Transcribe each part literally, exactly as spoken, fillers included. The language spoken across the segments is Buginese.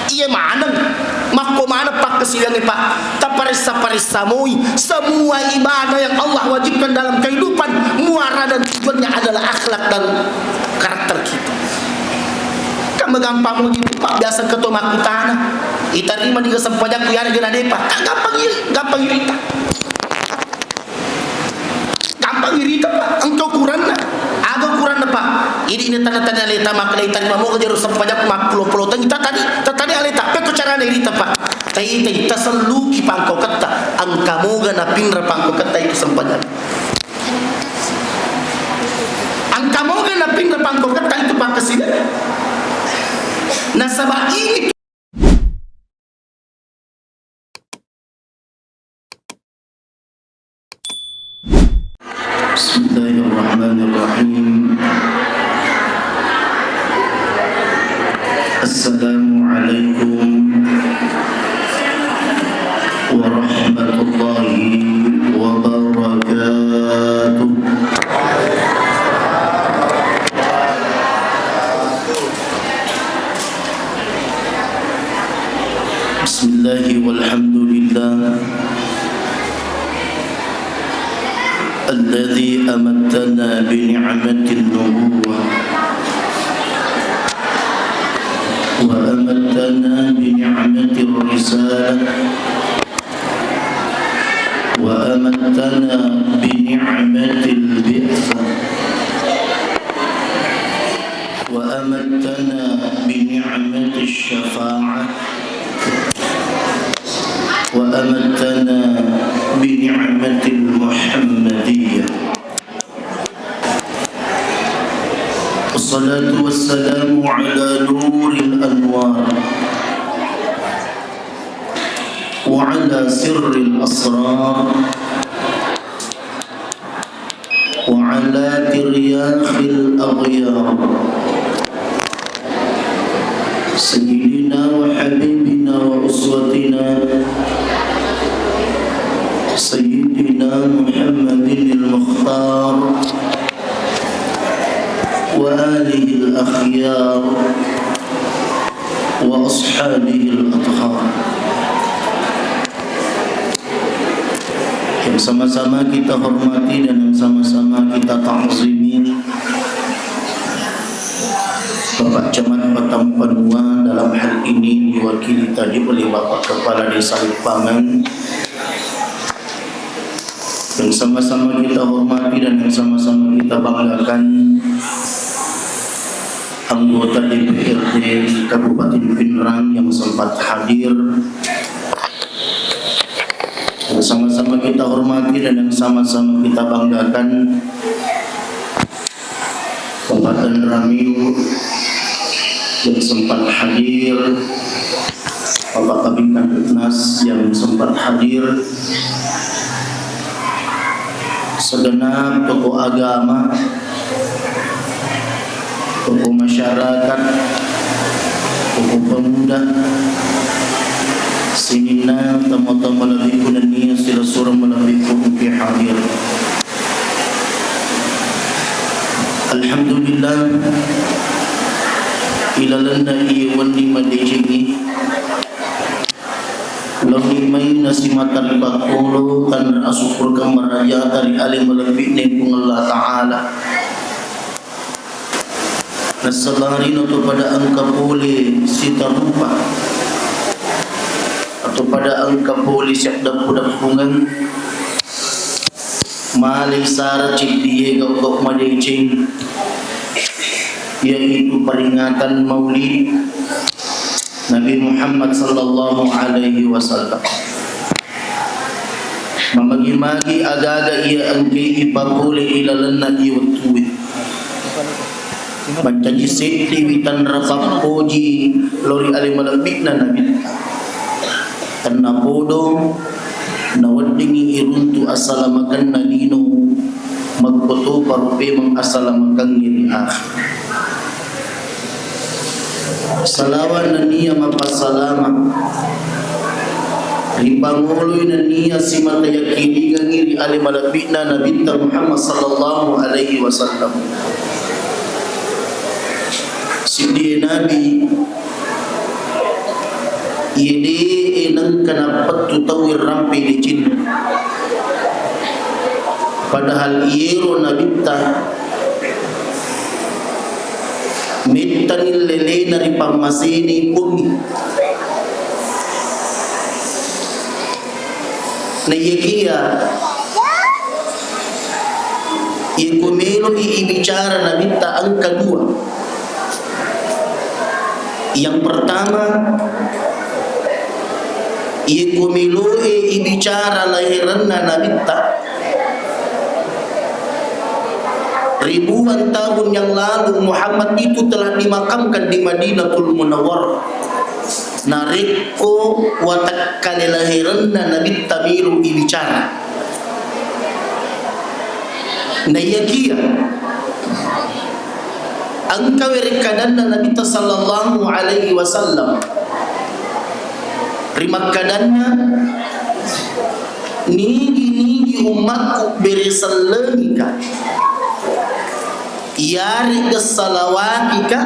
Iya maneng, makko maneng pakkasiwiangnge, Pak. Taparessa-paressa moi semua ibadah yang Allah wajibkan dalam kehidupan, muara dan tujuannya adalah akhlak dan karakter kita. Kan gampang moji, Pak, biasa ketua makkutana, "Itarima niga sempajakku?" Iyarega nadepa. Kan gampang i-, gampang irita. Gampang irita, Pak. Engka ukuranna. Aga ukuranna, Pak? Idi ne tana-tana aleta, makkeda itarima moga jero sempajakku, mappulo-pulo taung. Tatani, tatani aleta. Pekko carana irita, Pak? Taitai, taselluki pangkauketta. Engka moga napinra pangkauketta itu sempajang. Engka moga napinra pangkauketta itu pakkasiwiang. Nasaba ini Bismillahirrahmanirrahim. Assalamualaikum warahmatullahi wabarakatuh. Bismillah walhamdulillah. Alladzi amattana bi ni'matin nubuwah wa amattana bi ni'matir risalah wa amattana bi ni'matil bi'tsah wa amattana bi ni'matis syafa'ah wa amattana bi ni'matil Muhammadiyah. Wassalatu wassalamu ala nuril anwar wa ala sirril asrar wa ala tiryakhil aghyar. Sayyidina wa habibina wa uswatina Sayyidina Muhammadinil Mukhtar wa alihil akhyar wa ashabihil athhar. Yang sama-sama kita hormati dan yang sama-sama kita ta'zimi, Bapak Camat Batampanua, dalam hal ini diwakili tadi oleh Bapak Kepala Desa Lipangan, yang sama-sama kita hormati dan yang sama-sama kita banggakan, anggota D P R D Kabupaten Pinrang yang sempat hadir, yang sama-sama kita hormati dan yang sama-sama kita banggakan, Bapak Danramil yang sempat hadir, Bapak Kabid Kamtibmas yang sempat hadir, segenap tokoh agama, tokoh masyarakat, tokoh pemuda, sininna tomatoa malebbiku nennia silessureng malebbiku engkae hadir. Alhamdulillah, ilalenna iye wenni madecengnge, laoni mai nasimata ripakkolo tanra asukkurukeng marajata ri ale malebbi'na Puang Allah Ta'ala. Nassabari nato pada engka pole sitarupa atau pada engka pole siaddeppu-deppungeng, malai sara ciddié gau-gau madécéng, yaitu peringatan Maulid Nabi Muhammad sallallahu alaihi wasallam. Mamagi-magi agaga iya engkaé ipapolé ilalenna iye wettué. Mancaji séddiwi tanra pappoji lao ri alé malebbi'na Nabitta. Tennapodo naweddingngi iruntu assalamakenna lino, makkotoparo pémeng assalamakengnge ri akhir. Salawat nenniya mapassalama ripangoloi nenniya simata yakkiningengngi ri alé malebbi'na Nabitta Muhammad sallallahu alaihi wasallam. Siddié Nabi Iye de'e nengka nappettu tauwe rampe decenna. Padahal iyero Nabitta mettani lelena ripammaseni Puangnge. Naiyakiya iyeko melo'i ibicara Nabitta engka dua. Yang pertama, iyeko melo'e ibicara lahiranna Nabitta, ribuan tahun yang lalu Muhammad itu telah dimakamkan di Madinatul Munawwarah. Narekko watakkale lahiranna Nabitta melo ibicara. Naiyakiya engka werekkadanna Nabitta sallallahu alaihi wasallam ri makkadanna, nigi-nigi ummakku bere sellengika, iyarega salawakika,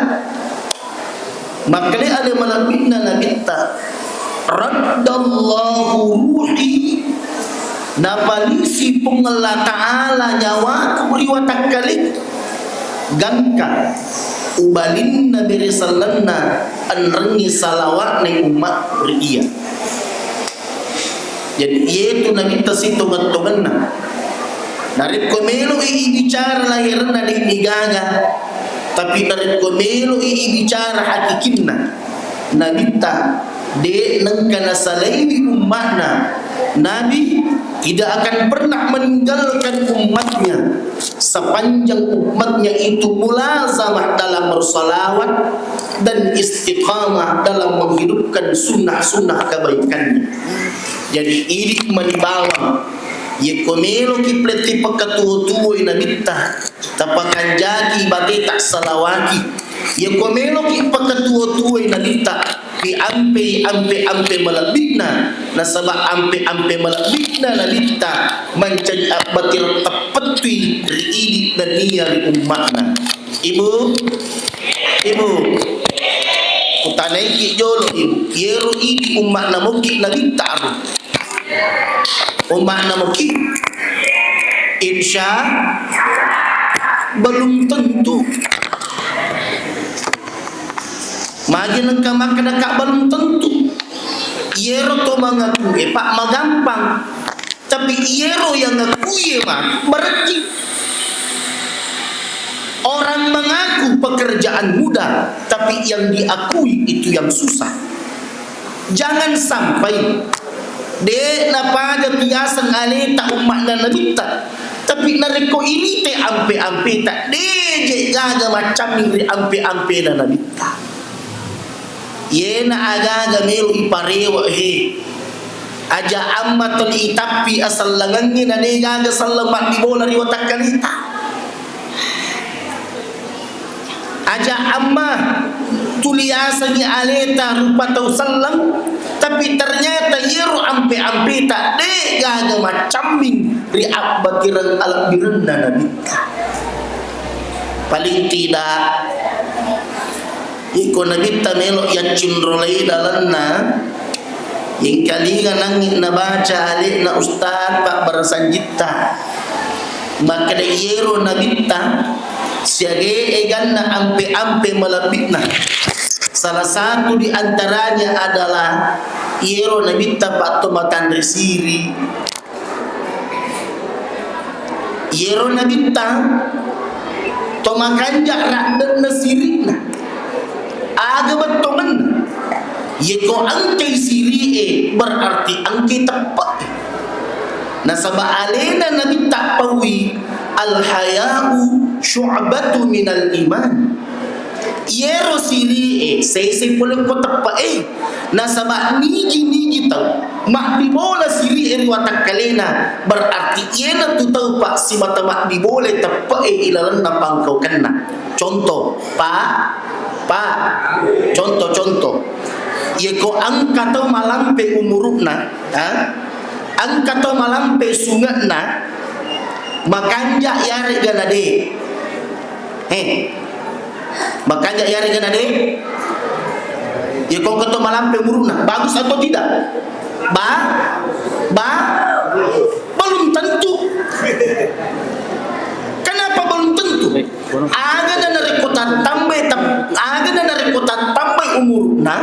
Makkeda ale malebbinna Nabitta, "Raddallahu ruhi," napalisi Puang Allah Ta'ala nyawaku ri watakkale. Gangka ubalinna bere sellenna enrengngi salawa'na umma ri iya. Jadi, iyetu Nabitta sitongeng-tongenna. Narekko melo'i ibicara lahiranna, de'ni gaga. Tapi narekko melo'i ibicara hakikinna, Nabitta de' nengka nasalaiwi umma'na. Nabi tidak akan pernah meninggalkan umatnya sepanjang umatnya itu mulazamah dalam bersalawat dan istiqamah dalam menghidupkan sunnah-sunnah kebaikannya. Jadi, idi mani bawang, yekko meloki pletti pakatuo-tuoi Nabitta, tapakanjaki bateta salawaki. Yekko meloki pakatuo-tuoi Nabitta, pi ampe, ampe-ampe malebbi'na, nasaba ampe-ampe malebbi'na Nabitta mancaji abbatir teppettui ri idi nennia ri umma'na. Ibu, ibu, kutanaiki jolo, ibu. Yero idi umma'na moki Nabitta aru. Umma'na moki? Insya belum tentu. Magi nengka makkeda ka belum tentu. Yero to mangakue, Pak, magampang. Tapi iyero yang ngakui matu, berarti orang mengaku pekerjaan mudah, tapi yang diakui itu yang susah. Jangan sampai de' napaga tu yaseng aleta umma'na Nabitta, tapi narekko irite ampe-ampeta, de' je gaga maccamming ri ampe-ampena Nabitta. Yena aga-aga melo iparewe he. Aja amma tuli itappi asellengengnge na de' gaga selleng maddibola ri watakkaleta. Aja amma tuli yasengngi aleta rupa tau selleng, tapi ternyata yero ampe-ampeta de' gaga maccamming ri abbatireng alebbirenna Nabitta. Paling tidak, iko Nabitta melo yaccinrolai dalenna, yengkalinga nangngi nabaca ale'na ustad pabbarasanjitta. Makkeda iyero Nabitta siaga eganna ampe-ampe malebbi'na. Salah satu di antaranya adalah iyero Nabitta patto matanre siri. Iyero Nabitta to makanja radde'na siri'na. Aga bettongenna? Yeko engkai siri'e, berarti engkai teppe'e. Nasaba alena Nabitta paui, "Al-haya'u syu'batu minal iman." Iyero siri'e sese pole ko teppe'e. Nasaba nigi-nigi tau maddibola siri'e ri watakkalena, berarti iyena tu tau pa simata maddibola teppe'e ilalenna pangkaukenna. Contoh, Pak, Pak, contoh-contoh. Yeko engka tau malampe umuru'na, ha? Engka tau malampe sunge'na, makanja yarega na de'? He. Makanja yarega na de'? Ya, kau ketok malampe umuruna, bagus atau tidak? Ba, ba, belum tentu. Kenapa belum tentu? Aga na narekko tattambai tep-, aga na narekko tattambai umuruna,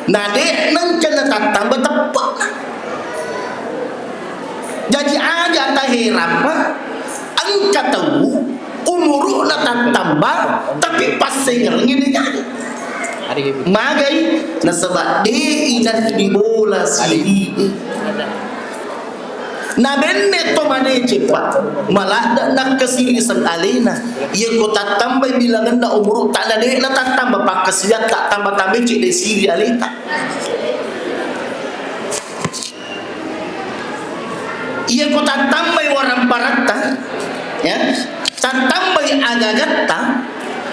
na de' nengka na tattamba teppe'na. Jaji aja taherappa, engka tau umuru'na tattamba, tapi passengerengnge de' gaga. Magai, nasaba' de' inaddi bola siri'e. Nabenne to madeceng, Pak, maladde' nakkasiriseng alena. Iyako tattambai bilangenna umuru'ta, na de' na tattamba pakkasiwiatta, tamba-tambai cedde' siri aleta. Iyako tattambai waramparatta, ya, tattambai agagatta,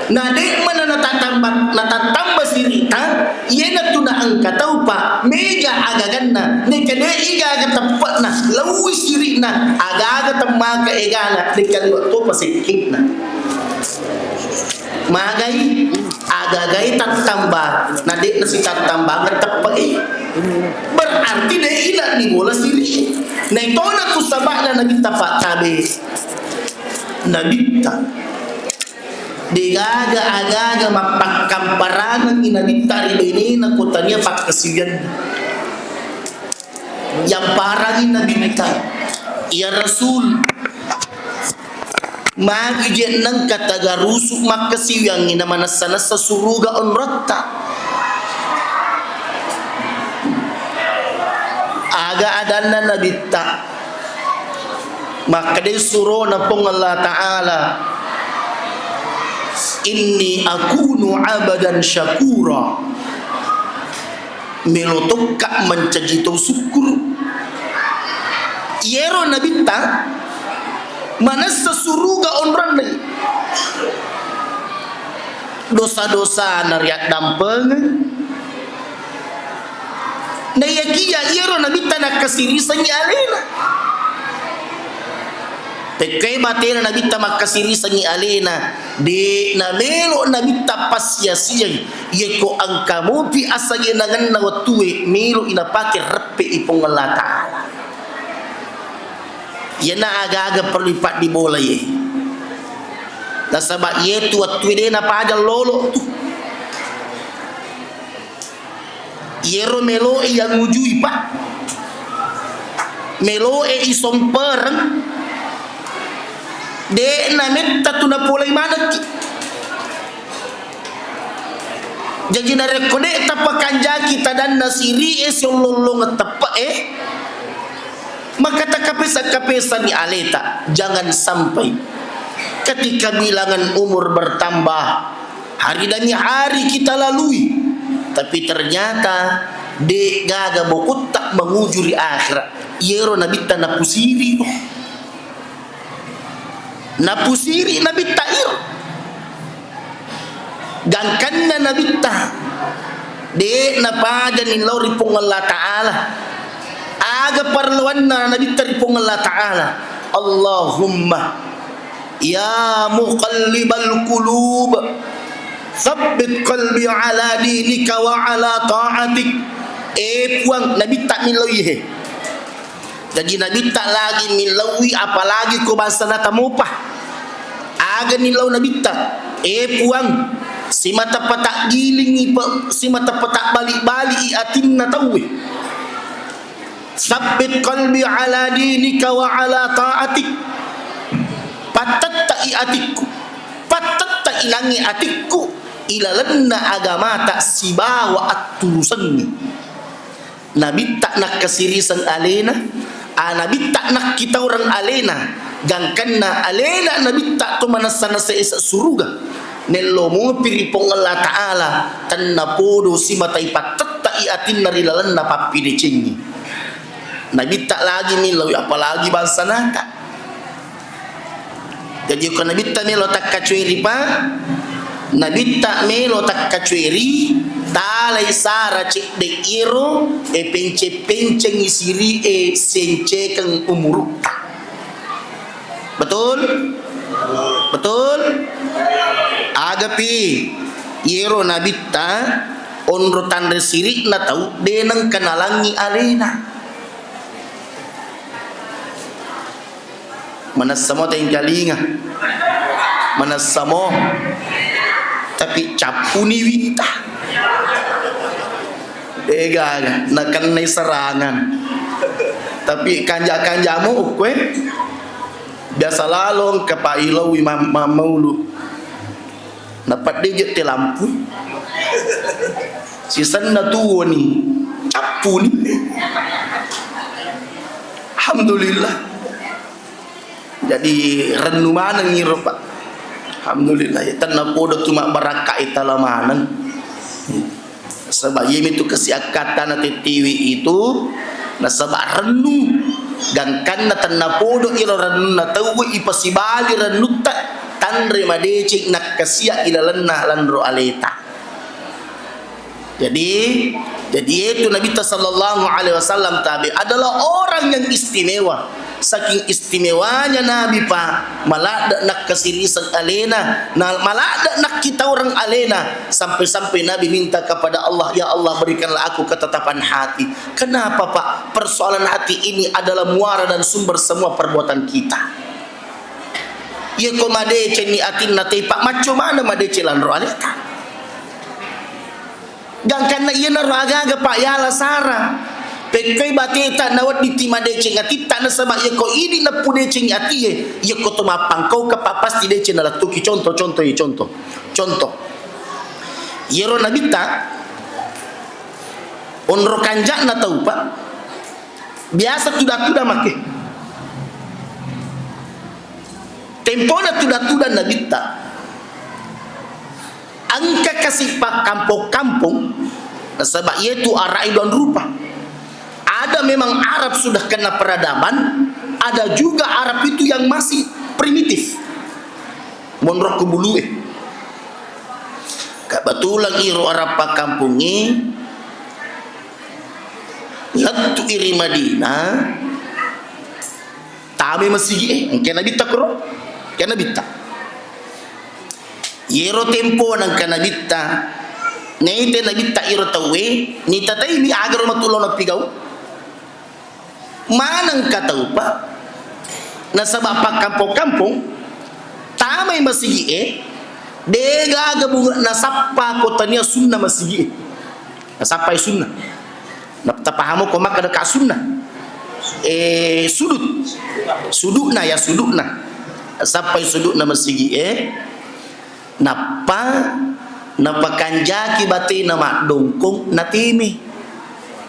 na de' mana natattamba, natattamba siri'ta, iyanatu na engka tau, Pak, mega agaganna, neka de' igaga teppe'na, laui siri'na, agaga temmaka egana, neka liwa' topa sekke'na. Magai, agagai tattamba, na de' nasitattambangeng teppe'e. Berarti de' inaddi bola siri'e. Naitona tu saba'na Nabitta pattabe. Nabitta. De' gaga agaga mappakkamparangengngi Nabitta ri bainena ko tania pakkasiwianna. Yamparangi Nabitta, "Ya Rasul, magi je' nengka tagarusu' makkasiwiangngi na manessa-nessa suruga onrotta?" Aga adanna Nabitta, makkedai surona Puang Allah Ta'ala, "Inni akunu abadan syakura." Melo tokka mancaji tau sukkuru. Iyero Nabitta manessa suruga onronna. Dosa-dosana riaddampengeng. Naiyakiya iyero Nabitta nakkasirisengngi alena. Pekkoe batena Nabitta makkasirisengngi alena, de' namelo Nabitta passia-siai. Yekko engka mopi asagenangenna wettue, melo i napake reppe'i Puang Allah Ta'ala. Iyana aga-aga perlu ipaddibolai. Nasaba' iyetu wettue de' napajang lolo tu. Iyero melo'e yangujui, Pak. Melo'e isompereng. De' nametta tu napolei manekki. Jaji narekko de' tapakanjaki tadanna siri'e siollong-ollongeng teppe'e, maka takapesa-kapesani aleta. Jangan sampai ketika bilangan umur bertambah, hari demi hari kita lalui, tapi ternyata de' gaga bokotta manguju ri akhirat. Iyero Nabitta napusiri. Napusiri Nabitta iro. Gangkanna Nabitta, de' napajani lao ri Puang Allah Ta'ala. Aga parelluanna Nabitta ri Puang Allah Ta'ala? Allahumma ya muqallibal qulub, tsabbit qalbi ala dinika wa ala ta'atik. Eh Puang, Nabitta millau ihe. Jaji Nabitta lagi millaui, apalagi ko bangsa nata mopa. Aga nillau Nabitta, eh Puang, simata pataggilingi pe-, simata patabbali-bali i atinna tauwe. Sabbit qalbi ala dinika wa ala ta'atik. Pattette'i atikku, pattette'i nangngi atikku ilalenna agamata sibawa atturusengngi. Nabitta nakkasiriseng alena, a, Nabitta nakkitaureng alena, gangkanna alena Nabitta to manessa-nessa ese suruga. Nello mopi ri Puang Allah Ta'ala, tennapodo simata ipattetta'i atinna ri lalenna pappidecengngi. Nabitta lagi millau, apalagi bangsa nata. Jaji ko Nabitta melo takkacueri, Pak, Nabitta melo takkacueri, talai sara cedde iyero, e, penceng-pencengi siri e, sencekeng umurutta. Betul? Betul? Agapi iyero Nabitta Onro tanre siri'na tau de nengka nalangi alena. Manessa mo tengkalinga. Manessa mo. Tapi cappuni winta. Degaga nakennai serangan. Tapi kanja-kanjamu ukkue biasa lalong kepailoi mam-, mammaulu. Napaddejette lampu. Sisenna tuwoni, cappuni. Alhamdulillah. Jadi rennu maneng iro, Pak. Alhamdulillah, ya, tenna podo tu mabbarakka itala maneng. Nasaba iyemitu kasiakkattana tettiwi itu, nasaba rennu, gangkanna tennapodo iro rennunna tauwe ipasibali rennutta, tanre madeceng nakkasia ilalenna lanro aleta. Jadi, jadi itu Nabitta sallallahu alaihi wasallam tabe adalah orang yang istimewa. Saking istimewanya Nabi, Pak, maladde nakkasiriseng alena, na maladde nakkitaureng alena, sampai-sampai Nabi minta kepada Allah, "Ya Allah, berikanlah aku ketetapan hati." Kenapa, Pak? Persoalan hati ini adalah muara dan sumber semua perbuatan kita. Yeko madecenni atinna te, Pak, macco mana madeceng lanro aleta. Gangkanna iyanaro agaga, Pak, yala sara. Pekkoi bateta nawedding ti madeceng atitta, nasaba yeko idi nappu deceng atie, yeko to mappangkauka, Pak, pasti deceng nalettuki. Contoh, contoh, ye, contoh. Contoh. Yero Nabitta, onro kanja'na tau, Pak, biasa tuda-tuda make. Tempona tuda-tuda Nabitta, engka kasi pakkampong-kampong, nasaba iyetu ara'i duang rupa. Ada memang Arab sudah kena peradaban, ada juga Arab itu yang masih primitif. Monro ko bulue. Kebetulan iro Arab pakkampongnge lettu iri Madinah, tamai masigi e, engka Nabitta koro, engka Nabitta. Yero tempona engka Nabitta, naite Nabitta iro tauwe, nitatai mi agaro matu lao napigau. Maneng ka tau, Pak. Nasaba pakkampong-kampong, tamai masigi e, degaga bunga nasappa ko tania sunna masigi e. Nasappai sunna. Na-, tapahamo ko makkeda ka sunna. Eh, sudut. Sudukna ya, sudukna. Nasappai sudukna masigi e. Nappa napakanjaki batena maddongkong, nateme.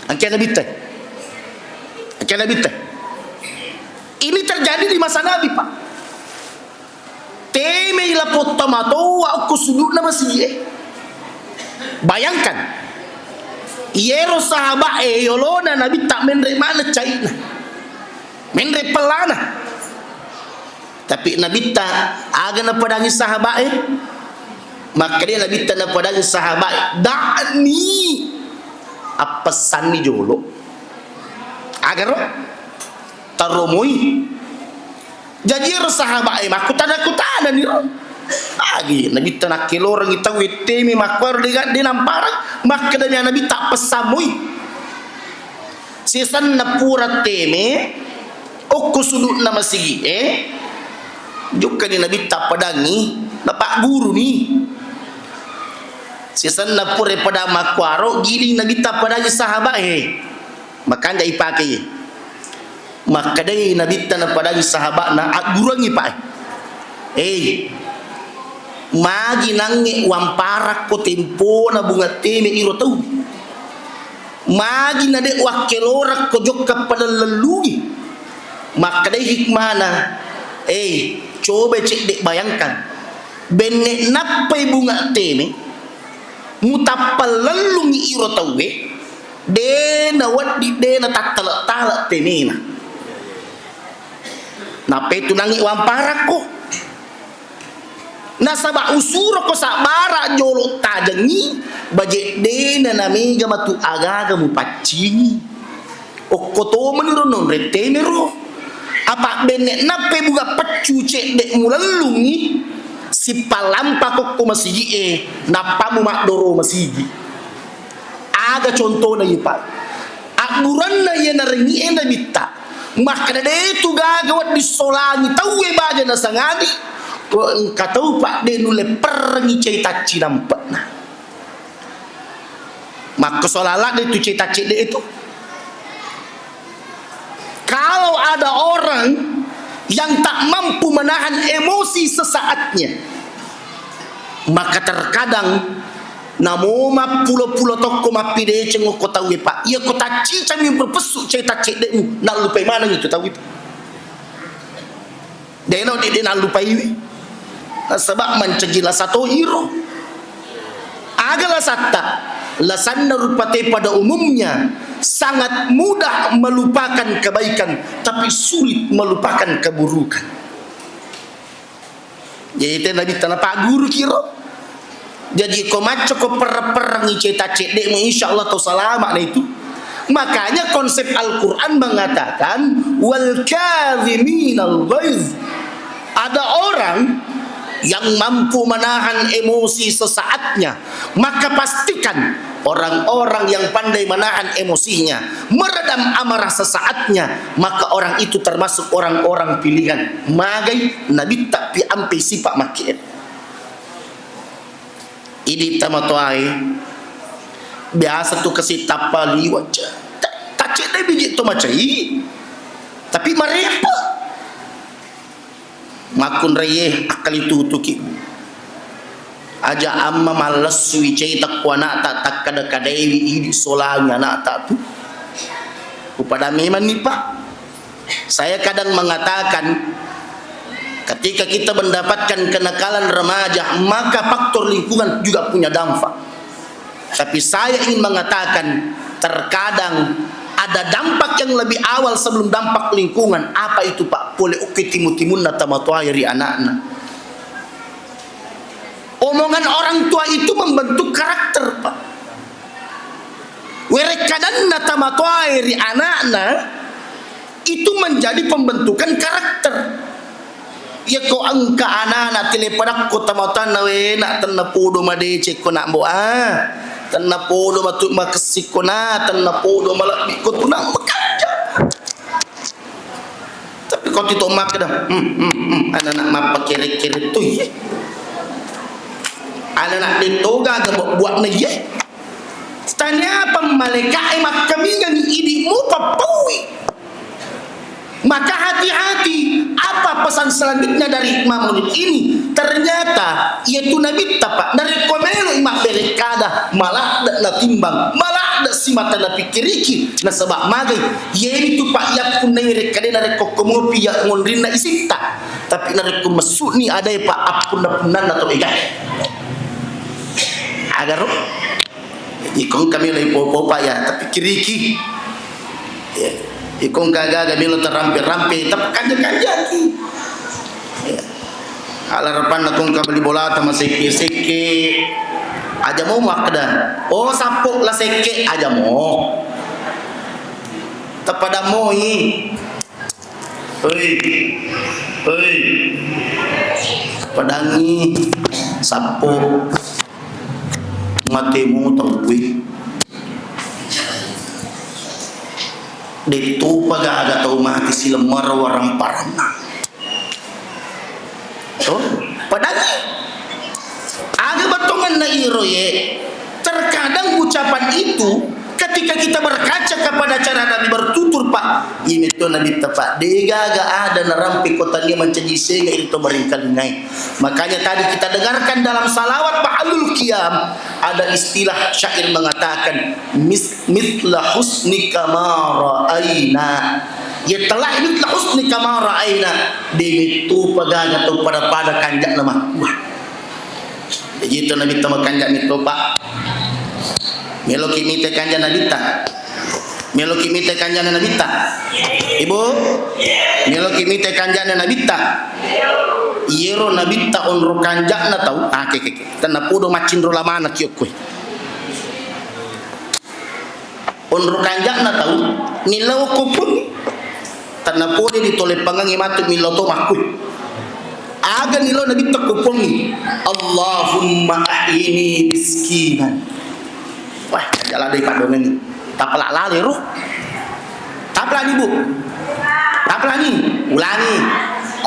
Engka Nabitta. Engka Nabitta. Ini terjadi di masa Nabi, Pak. Temei lapong tomatoa okko sudukna masigi e. Bayangkan, iyero sahabat e yolona Nabitta menre maneng caina. Menre pellana. Tapi Nabitta aga napadangi sahabat e? Makkeda Nabitta napadangi sahabat e, "Da'ni, appessanni jolo." Agaro? Taromoi. Jaji ero sahabat e makkutana-kutanani ro. Agi Nabitta nakkelorengi tau ettemi makkuaro de, de namparang. Makkedami Nabitta, "Appessamoi." Sisenna pura teme okko sudukna masigi e, jokkani Nabitta padangi, napagguruni. Sisenna pura pada makkuaro, giling Nabitta padangi sahabat e. Makanja ipake. Makkedai Nabitta napadangi sahabatna, agguruangi, Pak. Eh, magi nangnge wamparakko tempona bunga teme iro tau? Magi nade wakkelorakko jokka padallellungi? Makkedai hikmana, eh, coba cedde bayangkan. Benne nappai bunga teme, mutappallellungi iro tauwe, de nawedding, de natattale-tale temena. Nappa itu nangngi wamparakko. Nasaba usuroko sabbara jolo tajengngi, baje dena namega matu agaga mupaccingi. Okko tomani ro nonre temero. Apa benne nappai bunga peccu cedde mulellungi, sippalampa kokko masigi e, nappa mumaddoro masigi. Contona iye, Pak. Agguranna iye narengi'e Nabitta. Makkeda, de' tu gaga wedding solangi tauwe baja nasangadi, ko engka tau, Pak, de' nulle perrengi caita cinampe'na. Makko sola ladde' tu caita cedde' itu. Kalau ada orang yang tak mampu menahan emosi sesaatnya, maka terkadang namo mappulo-pulo tokko mappideceng okko tauwe, Pak. Iya ko taccicami mapessu caita cedde'mu, nallupai maneng itu tauwe. De'no de', de' nallupaiwi. Nasaba mancaji lasa to iro. Aga lasatta? Lasanna rupa te pada umumnya sangat mudah melupakan kebaikan, tapi sulit melupakan keburukan. Jadi te Nabitta napagguru kiro. Jaji ko macco ko perreng-perrengi caita cedde'mu, insya Allah tau salama na itu. Makanya konsep Al-Quran mengatakan, "Wal kadhiminal ghaiz." Ada orang yang mampu menahan emosi sesaatnya, maka pastikan orang-orang yang pandai menahan emosinya, meredam amarah sesaatnya, maka orang itu termasuk orang-orang pilihan. Magai Nabitta pi ampe sipa makke. Idi tamatoae, biasa tu kasi tappa liwat. Ta-, tacedde biji to macai, tapi marepa. Makkunraie akkali tutuki. Aja amma mallessui caita ko anakta, takkada-kadaiwi idi solangi anakta tu. Upada memang ni, Pak. Saya kadang mengatakan, ketika kita mendapatkan kenakalan remaja, maka faktor lingkungan juga punya dampak. Tapi saya ingin mengatakan, terkadang ada dampak yang lebih awal sebelum dampak lingkungan. Apa itu, Pak? Pole ukke timu-timunna tamatoae ri anakna. Omongan orang tua itu membentuk karakter, Pak. Werekkadanna tamatoae ri anakna itu menjadi pembentukan karakter. Iya ko engka anana tilepadakko tamatoanna, we, nak, tennapodo madeceng ko, nak, mbo, ah. Tennapodo matu makessing ko, nak, tennapodo malebbi ko tu, nak, makanja. Tapi ko tito makkeda, hmm, hmm, hmm, anana mappakere-kere tu, iye. Anana de toga ga buat-buatna, iye. Taniapa malaika'e makkamingangi idimu pappaui. Maka hati-hati, apa pesan selanjutnya dari Imam Maulid ini? Ternyata, yaitu Nabitta, Pak, narekko meloi mabberekkada, maladde natimbang, maladde simata napikkiriki, nasaba magai, yaitu, Pak, yappunnai werekkada narekko komopi ya ngonrinna isitta. Tapi narekko messu'ni adae, Pak, appunna-punnanna to egae. Agaro? Iko engka melo ipopo-popa ya, tapikkiriki. Ya. Iko engka gaga melo tarampe-rampe, tapakanja-kanjaki. Ya. Alarapanna ko engka bali bolata masekke-sekke. Aja mo makkeda, "Oh, sappo la sekke," aja mo. Tapada moi. Hei, hei, padangi sappo mate mo tauwe. Dettopa gaga tau mate silemmara warang paranna. To, padangi. Aga bettuanna iro ye? Terkadang ucapan itu, ketika kita berkaca kepada cara Nabi bertutur, Pak, iye metto Nabitta, Pak, degaga ada narampe ko tania mancaji senga iri to maringkalingai. Makanya tadi kita dengarkan dalam salawat ba'dul qiyam, ada istilah syair mengatakan, "Mis-, mithla husnika ma ra'aina." Ya telah mithla husnika ma ra'aina. De mettopa gaga tau pada-pada kanja'na makkua. Jaji to Nabitta makanja mettopa. Meloki mite kanja Nabitta. Meloki mite kanja'na Nabitta. Ibu, meloki mite kanja'na Nabitta. Iyero Nabitta onro kanja'na tau. Ah, ke, ke, ke. Tennapodo maccinro lamana kiokkoe. Onro kanja'na tau, nillau ko pung. Tennapodo ditoleppangengngi matu millau to makkui. Aga nillau Nabitta ko pungngi. Allahumma ahyini miskinan. Wah, kanja' ladde' paddoangengngi. Tappa la lale ro. Tappa lani, Bu. Tappa lani. Ulangi.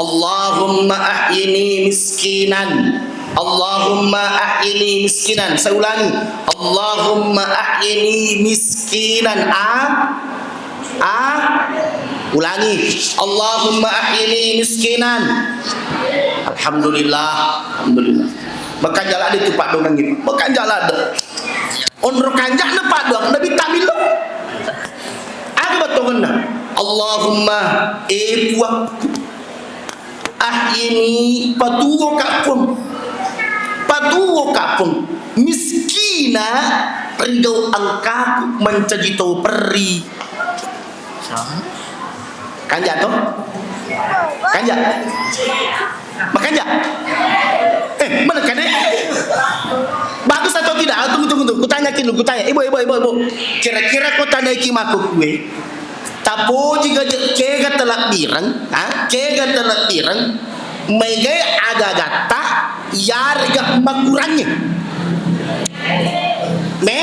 Allahumma ahyini miskinan. Allahumma ahyini miskinan. Saya ulangi. Allahumma ahyini miskinan. A. A. Ulangi. Allahumma ahyini miskinan. Alhamdulillah. Alhamdulillah. Makanja' ladde' tu paddoangengngi. Makanja' ladde'. Onro kanja'na paddoang Nabitta millau. Aga bettuanna? Allahumma, e Puangku, ahyini, patuwoka' Puang, patuwoka' Puang, miskina, ri gau' engkaku mancaji tau perri. Kanja' to? Kanja'? Makanja'? Eh, mana kade? Bagus atau tidak? Tunggu, tunggu, tunggu. Kutanya ki dulu, kutanya. Ibu, ibu, ibu, ibu. Kira-kira ko tanaiki makkukue, tapoji ga je-, kega talabbireng, ha? Kega talabbireng, maegai aga-agatta, yarega makurangngé. Me?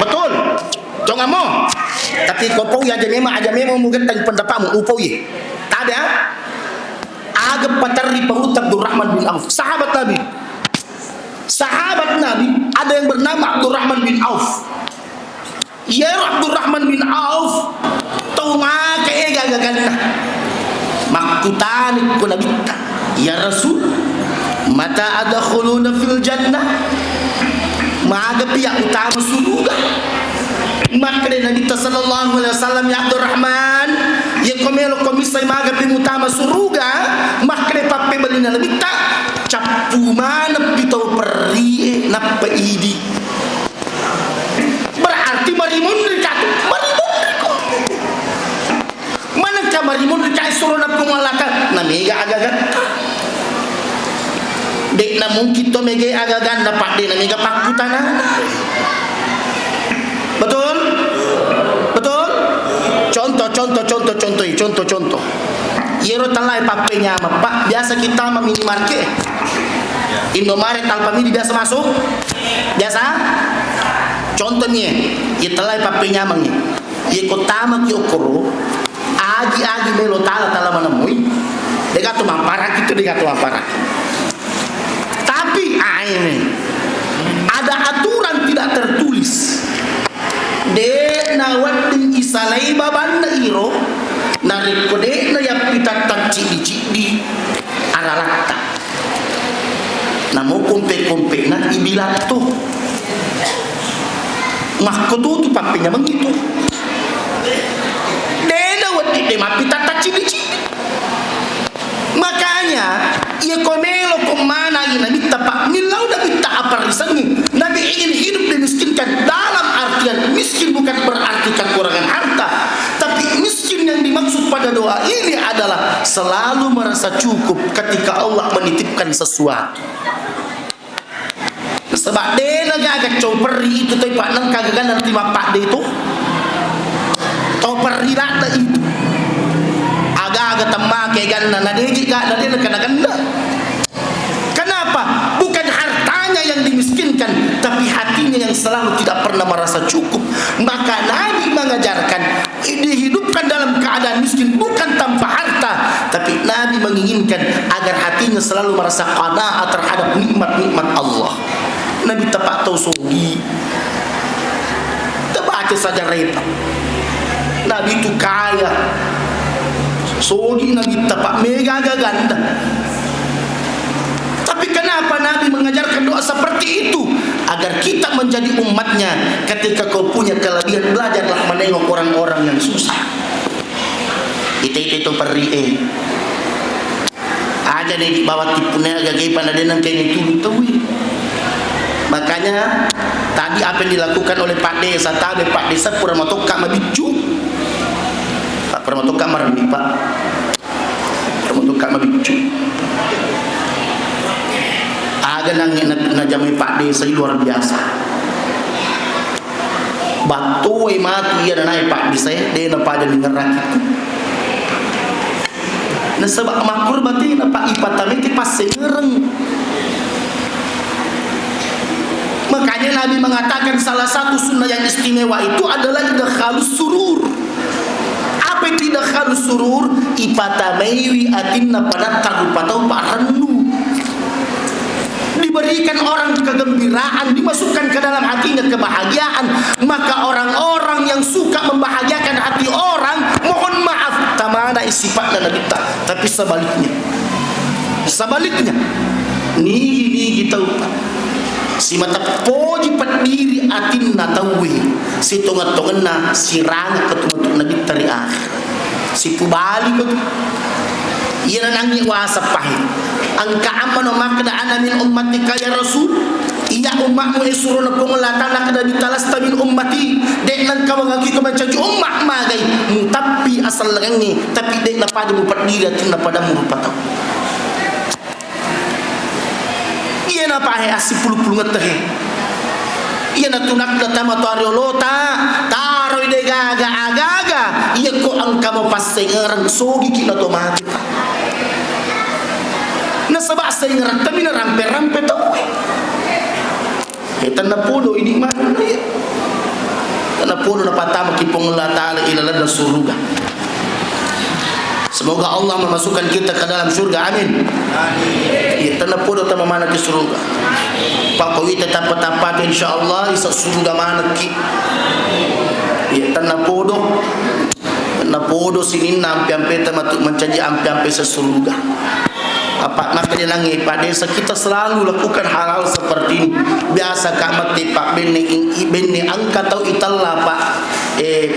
Betul. Tongamo. Tapi ko pau aja memang, aja memang mugettang pendapatmu, upau ye. Tabe, ah? Aga paterri Pangulutta Abdurrahman bin Auf, sahabat Nabi. Sahabat Nabi, ada yang bernama Abdurrahman bin Auf. Iyaro Abdurrahman bin Auf tau maka ega gaganna. Makkutani ko Nabitta, "Ya Rasul, mata adkhuluna fil jannah?" Magapi ya utama suruga? Makkeda Nabitta sallallahu alaihi wasallam, "Ya Abdurrahman, iya ko melo ko missai magapi mutama suruga?" Makkeda pappebelina Nabitta, "Cappu maneppi tau perrie nappa idi." Berarti marimunri ka tu, marimunri ko. Manengka marimunri ka surona Puang Allah Ta'ala, namega aga-agatta. De'na mungkin to mega aga-aganna, Pak, de'na mega pakkutanana. Betul? Betul? Contoh, contoh, contoh, contoh, contoh, contoh. Iyaro tellae pappenyameng, Pak, biasa kita ma minimarket. Indomaret, Alfamidi biasa masuk? Biasa? Contoh ni, iya tellae pappenyameng ni. Iya ko tamaki okkoro, agi-agi melo tala, tala manemui, degato mamparaki tu, degato mamparaki. Tapi, ah, ini, ada aturan tidak tertulis. De'na wedding isalai babanna iro, narekko de'na yappitattang ciddi-ciddi araratta. Namo kompe-kompe'na ibilatto. Makkototu pappenyameng itu. De'na wedding de mappitattang ciddi-ciddi. Makanya, iya ko melo ko manai Nabitta, Pak, millau Nabitta aparrisengngi. Nabi ingin hidup dimiskinkan. Dalam artian miskin bukan berarti kekurangan harta, tapi miskin yang dimaksud pada doa ini adalah selalu merasa cukup ketika Allah menitipkan sesuatu. Saba' de'na gaga cau perri itu, tapi Pak, nengka gaganna roti mappadde itu. Cau perri ladde itu. Aga-aga temmake ganna, na de'ji ga, na de'na kena ganna. Kenapa? Bukan hartanya yang dimiskinkan, tapi hatinya yang selalu tidak pernah merasa cukup. Maka Nabi mengajarkan, dihidupkan dalam keadaan miskin, bukan tanpa harta, tapi Nabi menginginkan agar hatinya selalu merasa qanaah terhadap nikmat-nikmat Allah. Nabitta, Pak, tau sogi. Tabaca sajareta. Nabi itu kaya. Sogi Nabitta, Pak, mega aga-agana. Tapi kenapa Nabi mengajarkan doa seperti itu? Agar kita menjadi umatnya, ketika kau punya kelebihan, belajarlah menengok orang-orang yang susah. Ite-ite to perri e. Aja ne di bawah tipu ne, aga-aga pada de nengka ini tulu tauwe. Makanya tadi apa yang dilakukan oleh Pak Desa, tabe Pak Desa pura matokka mabiccu. Pak, pura matokka marembi, Pak. Kamu tuh Kak Mabiccu. Aga nangnge na, najamai Pak Desa luar biasa. Battuwai matu iya nanae Pak Desa, de napada ningerraki. Nasaba makkuro batena Pak, ipatameti passengereng. Makanya Nabi mengatakan salah satu sunnah yang istimewa itu adalah idkhalus surur. Apa itu idkhalus surur? Ipatamaiwi atinna padatta rupa tau parennu. Diberikan orang kegembiraan, dimasukkan ke dalam hatinya kebahagiaan. Maka orang-orang yang suka membahagiakan hati orang, mohon maaf, tamana sipatna Nabitta. Tapi sebaliknya, sebaliknya, nigi-nigi tau simata poji peddiri atinna tauwe, sitongeng-tongenna siranga ketu-, ketu Nabitta ri akhir. Sipubali ko tu. Iya nanangi wasa pahe. Engka ammano makkeda, "Ana min ummatika ya Rasul." Iya ummatmu e surona Puang Allah Ta'ala, keda, "Bitalasta min ummati." Dek nengka wangaki ko mancaji ummat magai. Mutappi asallengengnge, tapi dek napada mupeddiri atinna padamu rupa tau. Iyana pahe assipulung-pulungetta he. Iyana tunakna tama to ariolota, taroi de gaga aga-aga. Iyako engka mo passengereng, sogiki na to mate. Nasaba sengereng tami na rampe-rampe tauwe. Eh, tennapodo idi maneng, ya. Tennapodo napatamaki Puang Allah Ta'ala ilalenna suruga. Semoga Allah memasukkan kita ke dalam surga. Amin. Ya, tennapodo tama maneng ke surga. Pak Kowi tetap apa-apa, insya Allah, isa surga manekki. Ya, tennapodo. Napodo sininna ampe-ampeta matu mancaji ampe-ampe sesuruga. Apa makanya nangi Pak Desa, kita selalu lakukan hal-hal seperti ini. Biasa ka mate Pak benne in-, i-, benne engka tau itella Pak. Eh,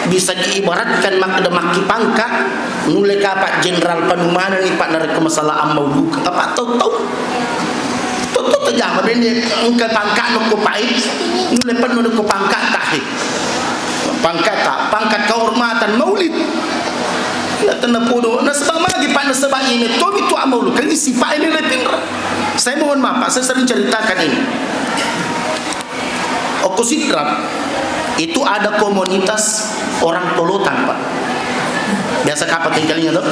bisa diibaratkan makkeda makki pangka, nulle ka Pak Jenderal Panumana ni Pak narekko masalah ammau duka. Apa tau-tau. Tau-tau tajama benne engka pangka nukku Pak, nulle penno nukku pangka tahe. Pangkat ta-, pangkat kehormatan maulid. Na tennapodo, nasaba magi Pak, nasaba ini tomi tu amal kan isi Pak ini le pinra. Saya mohon maaf Pak, saya sering ceritakan ini. Okko Sidrap itu ada komunitas orang Tolotang, Pak. Biasa kapang tingkalinya tuh.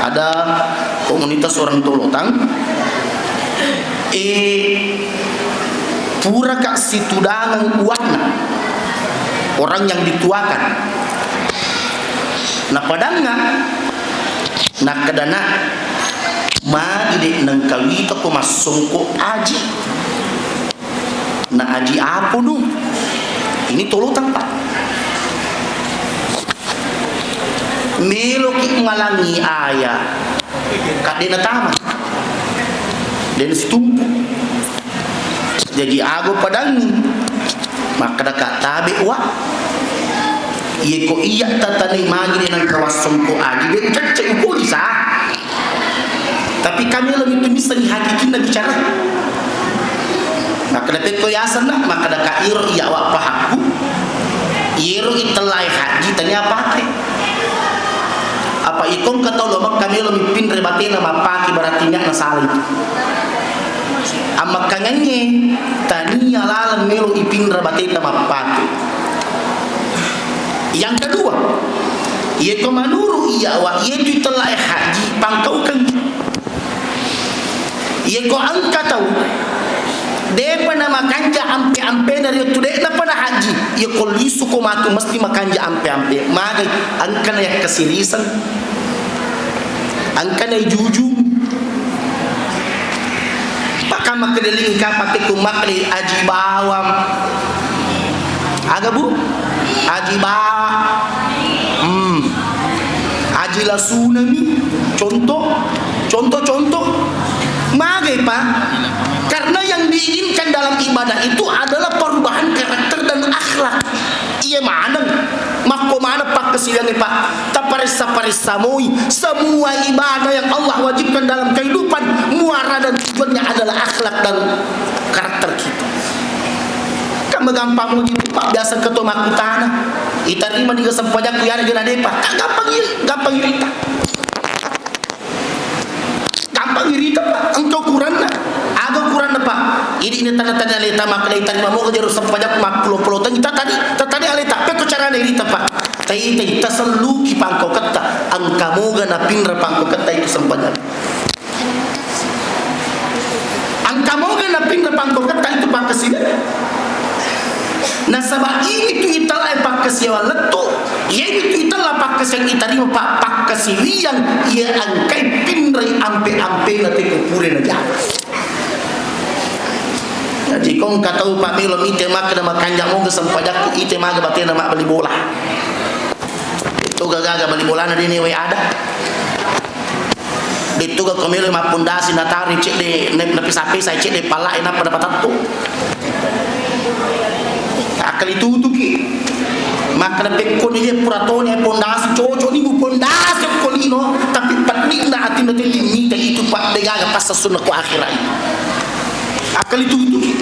Ada komunitas orang Tolotang. Eh, puraka situdangeng uwa'na, orang yang dituakan. Napadangnga, nakkedana, "Magi de' nengkawita ko massongko aji? Na aji apo nu?" Ini Tolotang, Pak. Meloki malangi aya, ka de' natama. De' nasitumpu. Jaji ago padangngi. Makkeda ka tabe wa. Iye ko iya tatanai magi de' nengka wassongko aji, de' ucacce upoji sa. Tapi kami lebih tuh bisa hakikinna bicara. Makkeda pekko yasenna, makkeda ka iro iya wa pahakku. Iyero itellae haji tania pake. Apa ikong ka tau lo Mekka melo mipinre batena mappake, berarti niatna salah itu. Ammakkangengnge tania laleng melo ipinra bateta mappake. Yang kedua, iyeko manuru iya wa, iyetu itellae haji pangkaukeng. Iyeko engka tau de'pa namakanja ampe-ampena ri wettu de'napa nahaji, iyeko lisuko matu mesti makanja ampe-ampe. Magai engkana yakkasiriseng, engkana ijujung. Pakka makkedeling kapang tekko makkeda aji bawang. Aga, Bu? Aji ba-, hmm. Aji lasunami. Contoh, contoh, contoh. Magai, Pak? Karena yang diinginkan dalam ibadah itu adalah perubahan karakter dan akhlak. Iya maneng. Makko maneng pakkasiwiangnge, Pak. Taparessa-paressa moi semua ibadah yang Allah wajibkan dalam kehidupan, muara dan tujuannya adalah akhlak dan karakter kita. Kan magampang mo gitu, Pak, biasa ketua makkutana, "Itarima niga sempajakku yarega nadepa?" Kan gampang iya, gampang iya. Gampang irita, Pak. Engka ukuranna. Aga ukuranna, Pak? Idi ini tanda-tanda aleta makkeda itarima moga jero sempajakku mappulo-pulo teng. Ita tadi, ita tadi aleta. Pekko carana irita, Pak? Taitai, taselluki pangkauketta. Engka moga napinra pangkauketta itu sempajak. Engka moga napinra pangkauketta itu pakkasiwiang. Nasaba initu itella pakkasiwiang lettu, iyamitu itella pakkasiwiang itarima pa-, pakkasiwiang iya engkai pinrai ampe-ampena teko pura najama. Jaji ko engka tau pa melo mite makkeda makanja moga sempajakku, ite maga batena mabbali bola. Itu gaga bali bolana dene we ada. De'tu ga ko melo mappondasi nataro cedde, na-, napisa-pisai cedde pala e nappa napatattu. Akkali tutuki. Makkeda pekkoni je pura toni pondasi, cocok ni mu pondasi ko lino, tapi peddi'na atinna tette mita itu pa de gaga passessunna ko akhirat. Akkali tutuki.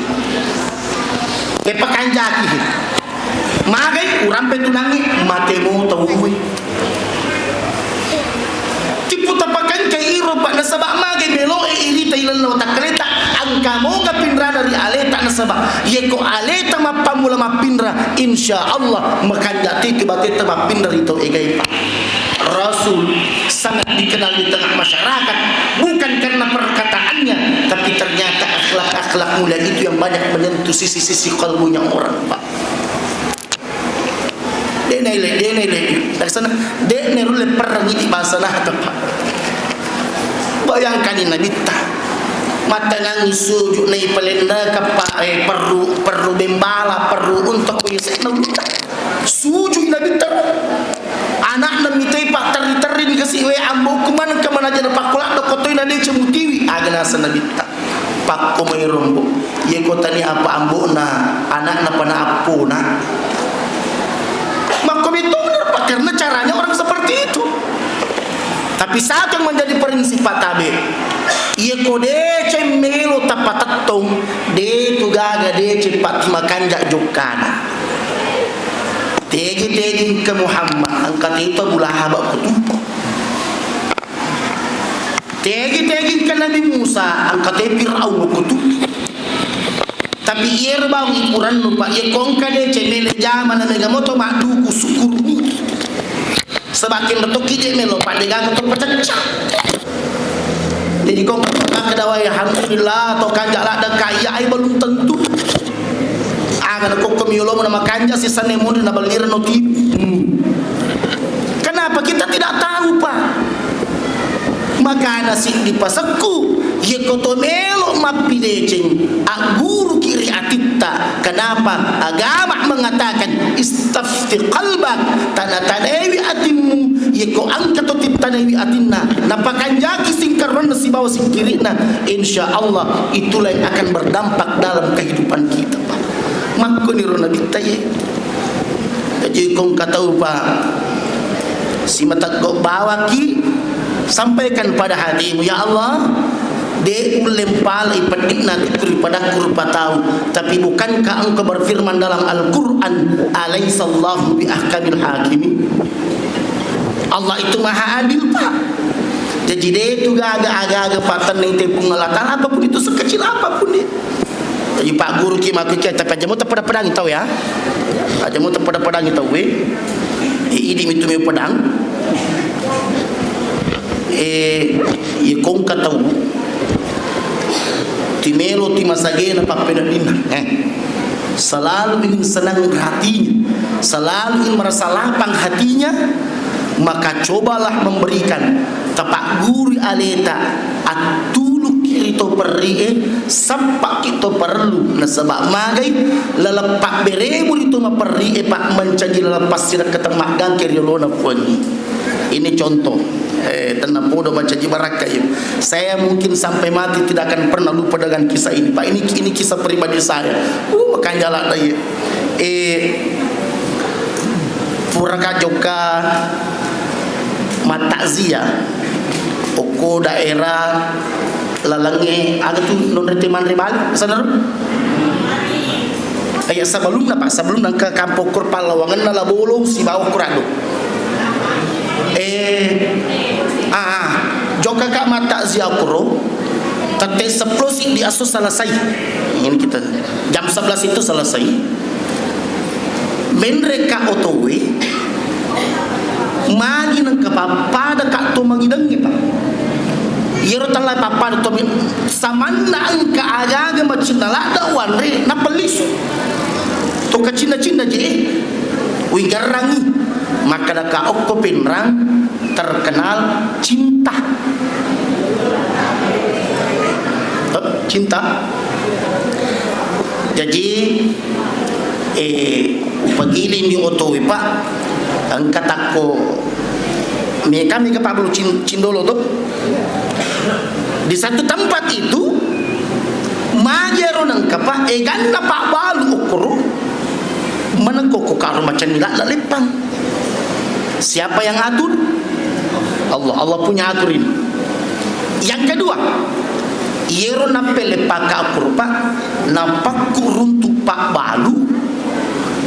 E pakanjaki. Magai urampe tunangnge, mate mo tauwe. Tipu tapakanjai iro, Pak, nasaba magai meloe irita ilaleng watakkaleta, engka moga pinrana ri aleta, nasaba yeko aleta mappammula mappinra, insya Allah makanja titi bateta mappinra ri tau egae, Pak. Rasul sangat dikenal di tengah masyarakat, bukan karena perkataannya, tapi ternyata akhlak-akhlak mulia itu yang banyak menyentuh sisi-sisi kalbunya orang, Pak. De' naile, de' naile. Biasana, de' nerulle perang ini bahasa nah, Pak. Bayangkan ini Nabitta. Matanangi sujud nai palennaka, Pak, eh, perru, perru bembala, perru untuk kuisek Nabitta. Sujud Nabitta. Anakna mitai, Pak, terri-terri ni kasi we amboku maneng ke manaja na pakkuladdo kotoi na dece mutiwi. Aga nasa Nabitta. Pakko mai rombo. Ye ko tani apa ambokna, anakna pana appona. Makko betul, Pak, karena caranya orang seperti itu. Tapi satu yang menjadi prinsip Pak Tabe, ye ko deceng melo tapatettong, de tu gaga deceng pati makanja jokkana. Tegi-tegi ke Muhammad, angka teto Abu Lahab kutu. Tegi-tegi ke Nabi Musa, angka te Fir'aun kutu. Tapi iyero bawang ipurannu, Pak, ye kongka deceng mele jama na mega moto madduku syukurni. Sebagian betul kije melo, Pak, de gaga to pececca. Jadi kongka to makkeda, "Wai, alhamdulillah, to kanja ladde kaya ai belum tentu." Aga na kokko miolo na makanja si sane moni na baliran no ti. Hmm. Kenapa kita tidak tahu, Pak? Makana siddi pasekku, ye ko to melo mappideceng, agguruki ri atitta. Kenapa? Agama mengatakan, "Istafti qalbak," tana-tanaiwi atimmu, ye ko angka to tittanaiwi atinna, napakanjaki singkaronna sibawa sikkiri'na, insya Allah itulah yang akan berdampak dalam kehidupan kita, Pak. Makkoniro Nabitta ye. Jaji kongka tau, Pak, simateggo bawaki, sampaikan pada hatimu, "Ya Allah, de ullempalai peddi'na tu ri padakku rupa tau, tapi bukankah Engkau berfirman dalam Al-Quran, 'Alaisallahu bi ahkamil hakimin'?" Allah itu maha adil, Pak. Jaji de tu gaga aga-aga patenning te Puang Allah Ta'ala, apapun itu, sekecil apapun dia. Jadi Pak Guru ki makkuke, tapi aja mu tepada-padangi tau ya. Aja mu tepada-padangi tau we. Eh, idi mitu mi pedang. Eh, ye kongka tau. Timelo ti masagena pappeneddinna. Eh. Selalu ingin senang hatinya. Selalu ingin merasa lapang hatinya. Maka cobalah memberikan, tapagguru aleta, attuluki ri to perrie, sappaki to parellu, nasaba magai laleng pabberemu ri to maperrie, Pak, mancaji laleng passirekkateng maggangke ri olona Puangnge. Ini contoh, eh, tennapodo mancaji barakka iya. Saya mungkin sampai mati tidak akan pernah lupa dengan kisah ini, Pak. Ini, ini kisah pribadi saya. Uh, makanja ladde iya. Eh, puraka jokka mattakziah okko daerah lalengnge, aga tu nonrete manre bali, sadar? Iya, sebelumna, Pak, sebelumna ke kampong kur pallawangenna La Bolong sibawa Kuraddo. Eh, ah, ah. Jokka ka mattakziah kuro, tette seppulo siddi asso selesai. Ini kita jam sebelas itu selesai. Menre ka otoe, magi nengka pappada ka to magidengnge, Pak. Iyaro tella pappadu to mi-, samanna engka aga-aga macinna ladde wanre nappa lisu. To kacinna-cinna je, eh, uigerrangi. Makkadaka okko Pinrang terkenal cinta. Eh, cinta. Jaji, eh, upagiling ni otoe, Pak. Engka takko meka, meka pabbalu cin-, cindolo to. Di satu tempat itu, majero nengka, Pak, eganna pabbalu okkoro, menengko ko karo macam ladde leppang. Siapa yang atur? Allah. Allah punya aturin. Yang kedua, iyero nappeleppaka okkoro, Pak, napakku runtu pabbalu,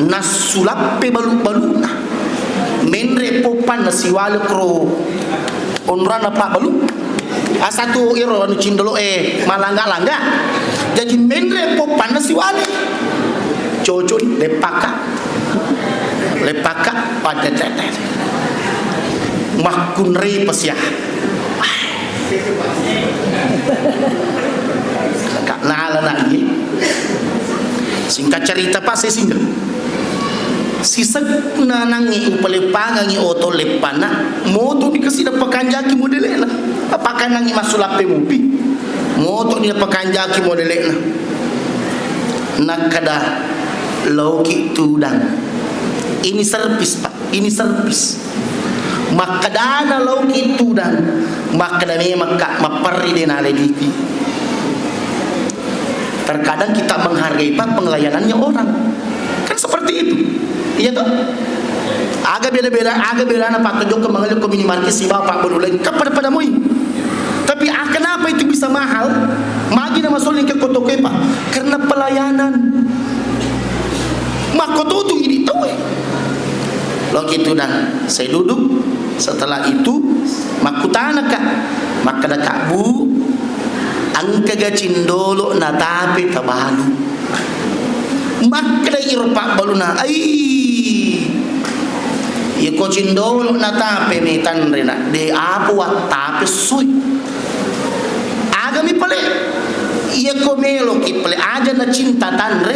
nassulappe balu-baluna. Menre poppanna siwale kro onrana pabbalu. Asatu iro anu cindolo, eh, malangga-langga. Jaji menre poppanna siwale. Cocok ni, leppaka. Leppaka, pada tete. Makkunrei pesia. Kak nala nagi. Singkat cerita, Pak, saya singgah. Sisegna nangngi upaleppangangi oto leppana, moto dikasi dapakanjaki modelena. Apakanangi massulappe mupi, moto ni dapakanjaki modelena. Nakkada, "Laoki tudang." Ini servis, Pak. Ini servis. Makkedana, "Laoki tudang." Makkeda, "Memang, Kak, mapperri de nalebiki." Terkadang kita menghargai, Pak, pelayanannya orang. Kan seperti itu. Iya toh? Aga beda-beda, aga bedana, Pak, jokka mangelli ko minimarket sibawa pabbalu laing. Kan pada-pada moi. Tapi, ah, kenapa itu bisa mahal? Magi na masolling ke kotoke, Pak? Karena pelayanan. Makkototu idi tauwe. Loki tudang, saya duduk. Setelah itu, makkutanaka. Makkedaka, "Bu, engkaga cindolo natape tabalu?" Makkeda iro pabbaluna, "Ai, iyako cindolo natape mi tanrena, de apa wattape sui." Agami pale, iyako meloki pale, aja na cinta tanre,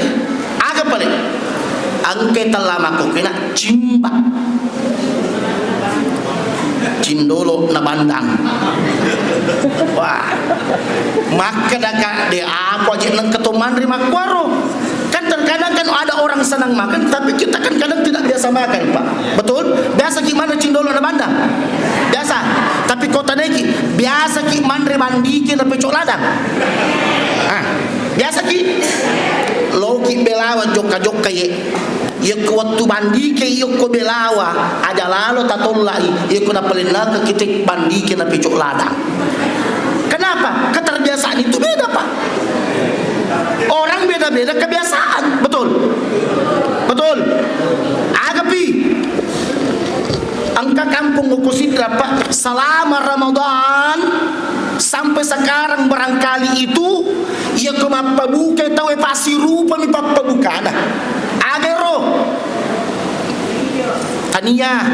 aga pale? Engke tella makkokena cimba. Cindolo na bandang. Wah, makkedaka, de apa aja nengka to manre makkuaro. Kan terkadang kan ada orang senang makan, tapi kita kan kadang tidak biasa makan, Pak. Betul? Biasa ki manre cindolo na bandang? Biasa. Tapi ko tanaiki, biasa ki manre bandike na pecok ladang? Ah, biasa ki? Loki belawa jokka-jokka ye. Yekko wettu bandike, yekko belawa, aja lalo tatollai, yekko napalennaka kita bandike na pecok ladang. Kenapa? Keterbiasaan itu beda, Pak. Orang beda-beda kebiasaan, betul? Betul. Agapi, engka kampung uku sidra, Pak, selama Ramadan sampai sekarang barangkali itu, iya ko mappabuka tau e, Pak, sirupami pappabukana. Agero. Tania.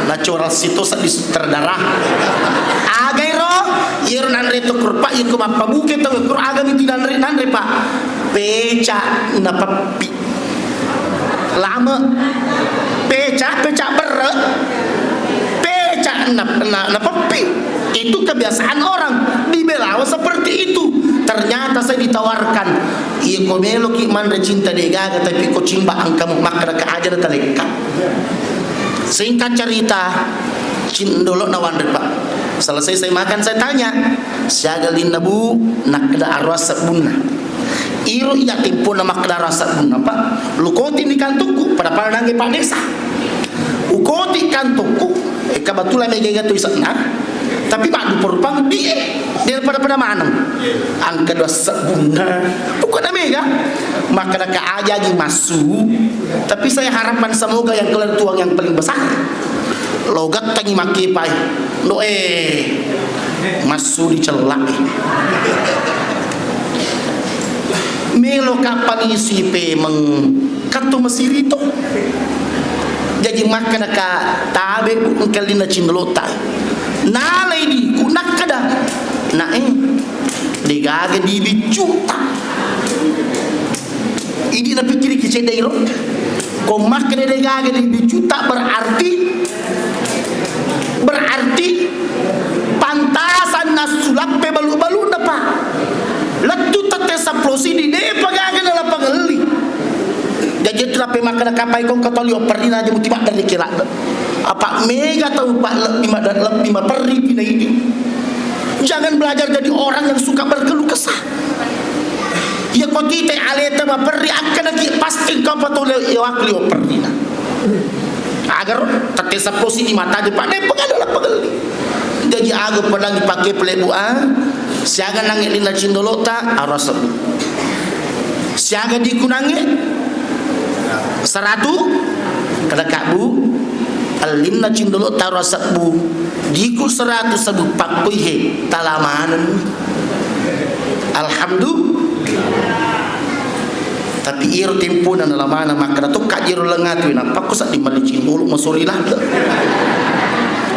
Natural situ seddi sutradara. Aga ero? Iyero nanre to kurpa, iko mappabuke tau kur, aga miti nanre, nanre, Pak. Peca na peppi. Lame. Peca, peca berre. Peca na, na, na peppi. Itu kebiasaan orang di Belawa seperti itu. Ternyata saya ditawarkan, "Iya ko meloki manre cinta de gaga, tapi ko cimba angkamu makkada ka aja na talekka." Singkat cerita, cindolo na wanre, Pak. Selesai saya makan, saya tanya, "Siaga linna, Bu?" Nakkeda, "Arua sebbunna." Iro iya tempona makkeda arua sebbunna, Pak. Lukoti ni kantungku, pada-pada nange Pak Desa. Ukoti kantungku, eh, kebetulan mega tu isenna. Tapi maddupa rupang di, eh, daripada pada maneng. Angka dua sebbunna. Pokoknya mega. Makkada ka aja gi massu. Tapi saya harapkan semoga yang keluar itu uang yang paling besar. Logat tangi makke pai. No, eh, massu dicellak. Melo kapang isi pemeng. Katto masirito. Jaji makkedaka, "Tabe, Bu, engka linna cindolota." Nalai diku, nak Nae, degaga di biccuta. Idi napikkiriki cedde iro. Ko makkeda degaga di biccuta berarti, berarti pantasan nassulappe balu-baluna, Pak. Lettu tette seppulo sidi, depa gaga nalapangelli. Jaji tu nape makkeda kapai kong katoli operina aja muti maddari kira. Apa mega tau, Pak, lebbi madda-, lebbi maperri pina idi. Jangan belajar jadi orang yang suka berkeluh kesah. Iya ko tite aleta maperri, akkanaki pasti engka patole iwakli operina. Agar tette seppulo sidi mata di pada pegala pegeli. Jaji aga pedang dipake pelebu a, siaga nange lina cindolota, arasebbu. Siaga diku nange, seratu, kada kabu, ellinna cindolo taro sebbu, diku seratu sebbu, pakkoi he, talamaneng. Alhamdulillah. Tapi iro tempona nalamana makkeda tokka jero lengatu, napakko sedding malli cindolo masoli ladde.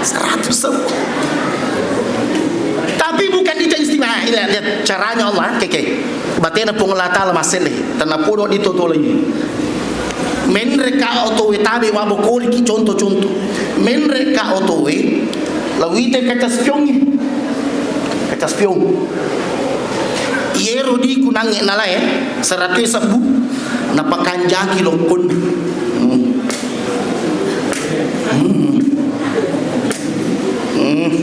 Seratu sebbu. Tapi bukan itu istimewa, ini lihat caranya Allah, keke. Batena Puang Allah Ta'ala masselle, tennapodo ditotoloi. Menre ka otowe tabe wabo koriki contoh-contoh. Menre ka otowe, lawite kaca spiongnge. Kaca spiong. Iyero diku nange nalae, seratu sebbu, napakanjaki lokkon. Hmm. Hmm. Hmm.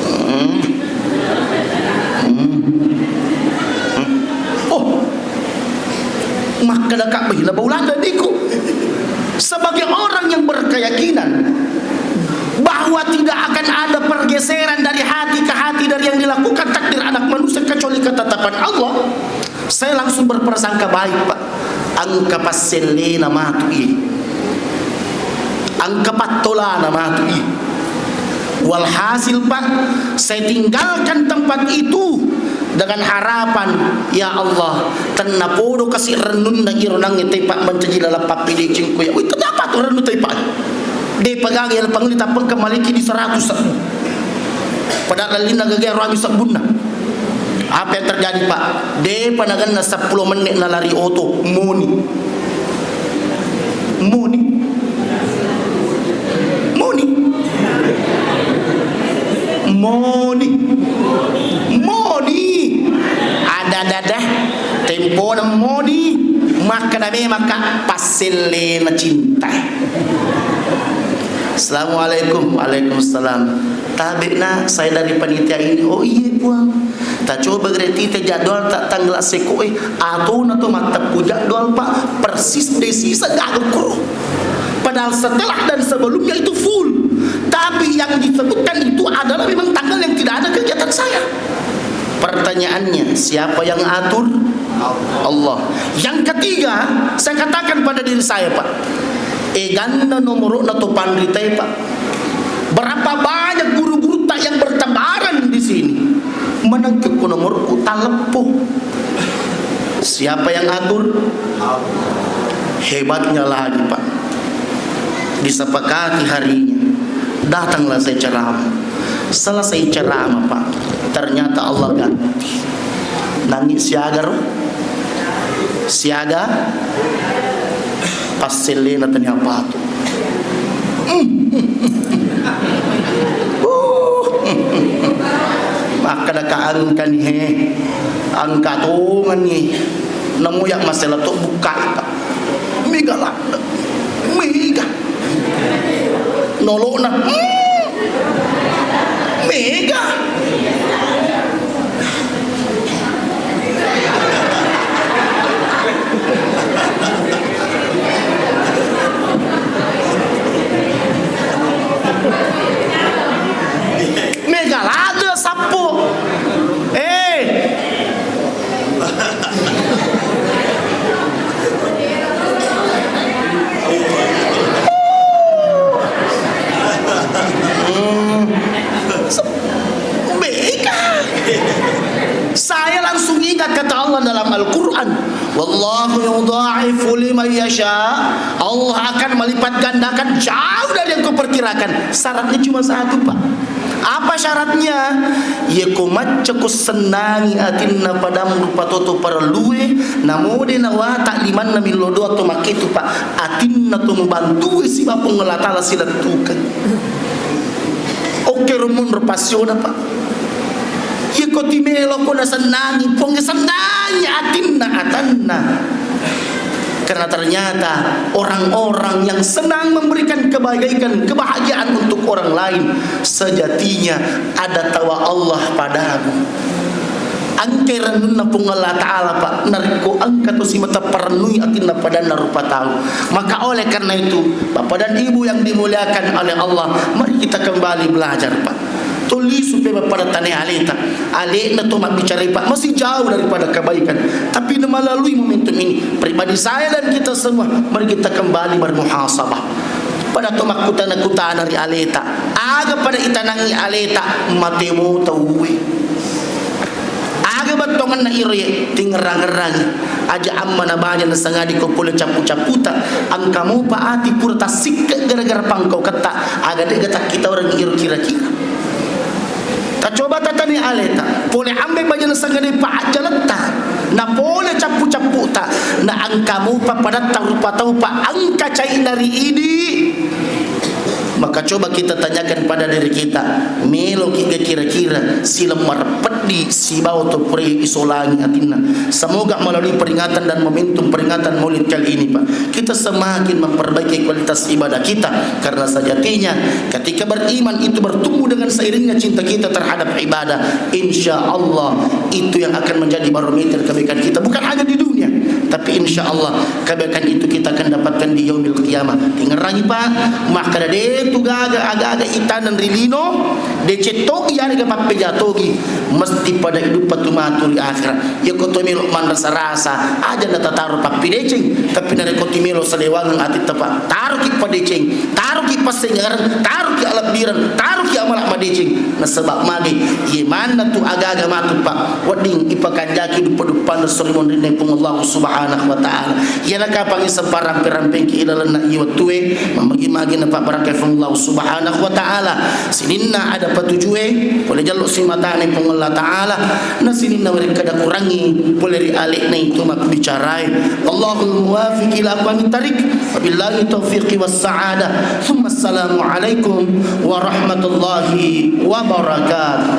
Hmm. Hmm. Hmm. Oh. Makkeda ka, "Beh, lebau ladde diku." Sebagai orang yang berkeyakinan bahwa tidak akan ada pergeseran dari hati ke hati dari yang dilakukan takdir anak manusia kecuali ketetapan Allah, saya langsung berprasangka baik, Pak. Engka passellena matu i. Engka pattolana matu i. Walhasil, Pak, saya tinggalkan tempat itu dengan harapan, "Ya Allah, tennapodo kasi rennunna iro nange tepa mencaji laleng pappedecengku ya." Wih, kenapa tu rennu tepa? Depa gaga ya pangli tapengka maliki di seratus. Padahal lallinna gaga ruami sebbunna. Apa yang terjadi, Pak? Depa naganna seppulo menit nalari oto, moni. Moni. Moni. Moni. Moni. Ada-ada. Tempona moni. Makkeda memang, Kak, passellena cinta. Assalamualaikum. Waalaikumsalam. Tabe, Nak, saya dari panitia ini. Oh iya, Puang. Tacoba gere tite jadwal ta tanggal seko e. Atona to matteppu jadwal, Pak. Persis de sisa gaga kuro. Padahal setelah dan sebelumnya itu full. Tapi yang disebutkan itu adalah memang tanggal yang tidak ada kegiatan saya. Pertanyaannya, siapa yang atur? Allah. Yang ketiga, saya katakan pada diri saya, Pak. Eganna nomoro'na to panritae, Pak. Berapa banyak guru-gurutta yang bertebaran di sini. Menengke ko nomorku taleppo. Siapa yang atur? Hebatnya lagi, Pak. Disepakati harinya. Datanglah saya ceramah. Selesai ceramah, Pak. Ternyata Allah ganti. Nangi siaga ro? Siaga? Passellena tania patu. Uh. Makkeda ka engkani he. Engka tongani. Namu ya masela to bukkai, Pak. Mega ladde. Mega. Nolo'na. Hmm. Mega. Mega ladde sappo. Eh. Beka. Saya langsung ingat kata Allah dalam Al-Quran, "Wallahu yudha'ifu liman yasha." Allah akan melipat gandakan jauh dari yang kau perkirakan. Syaratnya cuma satu, Pak. Apa syaratnya? Yeko macca ko sennangi atinna padang rupa toto parellue, namode nawata limanna millo doa to makketu, Pak. Atinna to mubantue siba Puang Allah Ta'ala silettukeng. Okke ro monro passiona, Pak. Yeko timelo ko nasennangi Puang, sennangi atinna atanna. Karena ternyata orang-orang yang senang memberikan kebaikan, kebahagiaan untuk orang lain, sejatinya ada tawa Allah padamu. Engka rennunna Puang Allah Ta'ala, Pak, narekko engka to simata parennui atinna padanna rupa tau. Maka oleh karena itu, Bapak dan Ibu yang dimuliakan oleh Allah, mari kita kembali belajar, Pak. To lisu pe pada tane aleta. Alena to mabbicarai, Pak, masih jauh daripada kebaikan. Tapi melalui momentum ini, pribadi saya dan kita semua, mari kita kembali bermuhasabah. Pada to makkutana-kutana ri aleta. Aga pada itanangi aleta, matemo tauwe. Aga bettongenna iro ye, tingerang-erangi. Aja amma na baja nasangadi ko pole cappu-capputa, engka mopa ati pura tassikke gara-gara pangkauketta, aga de'ga takkitaureng iro kira-kira. Tacoba tatani aleta, pole ambe baja nasangadi pa ajjaletta, na pole cappu-capputa, na engka mopa padatta rupa taupa engka caina ri idi. Maka coba kita tanyakan pada diri kita, meloki ga kira-kira sileng marepeddi sibawa to pura isolangi atinna. Semoga melalui peringatan dan momentum peringatan Maulid kali ini, Pak, kita semakin memperbaiki kualitas ibadah kita. Karena sejatinya ketika beriman itu bertumbuh dengan seiringnya cinta kita terhadap ibadah, insya Allah itu yang akan menjadi barometer kebaikan kita, bukan hanya di dunia, tapi insya Allah kebaikan itu kita akan dapatkan di yaumil qiyamah. Tingerangi, Pak, makkada de tu gaga aga-aga itaneng ri lino, deceng togi yarega pappeja togi, mesti pada idup patu matu ri akhirat. Yako to melo manrasa-rasa, aja natataro pappideceng, tapi narekko ti melo salewangeng atitta, Pak, taroki padeceng, taroki passengereng, taroki alebbireng, taroki amala madeceng. Nasaba magi, iye manna tu aga-aga matu, Pak, wedding ipakanjaki duppa-duppanna sori monrinna Puang Allah Subhanahu wa Ta'ala. Iyana kapangngi sempa rampe-rampengki ilalenna iye wettue, mamagi-magi napabarakai Puang Allah Subhanahu wa Ta'ala. Sininna ada patujue, pole jallo simatane Puang Allah Ta'ala, na sininna werekkada kurangi, pole ri alekna itu mabbicarae. Allahul muwafiq ila aqwamit thariq. Wabillahi taufiqi was sa'adah. Tsumma assalamu alaikum warahmatullahi wabarakatuh.